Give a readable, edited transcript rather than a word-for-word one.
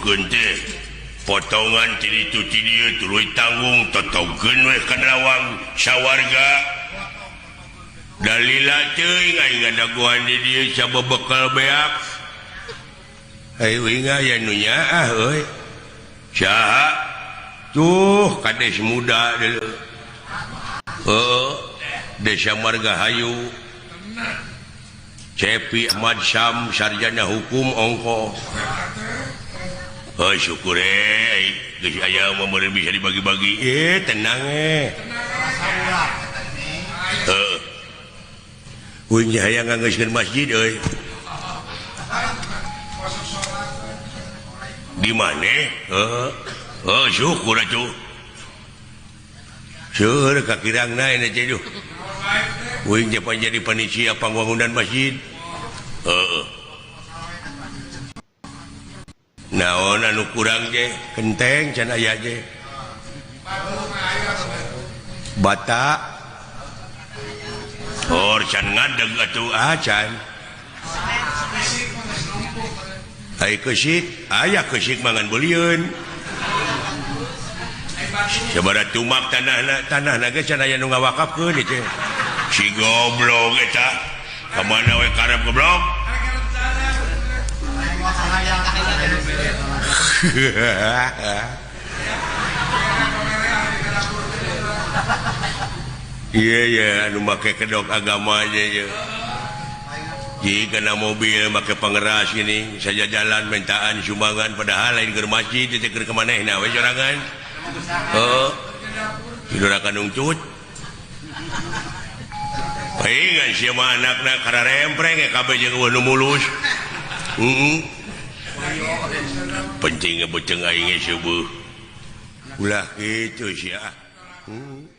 dibutuhkeun teh potongan ti ditu ti dieu tuluy tanggung totogeun we ka lawang sawarga. Dalila teuing aing ngadagoan di dieu sabebekal beak. Ayo inga aya nu nyaah euy. Saha? Tuh kades muda deuleu. Heuh, Desa Margahayu. Cepi Ahmad Syam sarjana hukum ongko. Oh syukur eh geus aya mah meureun bisa dibagi-bagi. Eh tenang eh. Heuh. Uing hayang nganggeuskeun masjid euy. Di mana? Heeh. Oh syukur atuh. Seueur kakirangna ini teh duh. Uing teh pan jadi panitia pangwangunan masjid. Heeh. Naon anu kurang teh? Kenteng can aya teh. Bata. Or can ngadeg atuh ah can. Ai keusik, aya keusik mangan belieun. Sabaraha tumak tanahna, tanahna ge can aya nu ngawakafkeun ieu teh. Si goblok eta. Ka mana we karep goblok? Iya ya anu make kedok agama aja ya. Jika kena mobil make pangeras gini saja jalan mintaan sumbangan padahal lain keur masjid teh keur kamanehna we sorangan. Heeh. Tidura kanungcut. Paingan sia mah anakna kararempreng kabeh jeung eueuh nu mulus. Heeh. Penting beuteung aing ge seueuh. Ulah kitu sia. Heeh.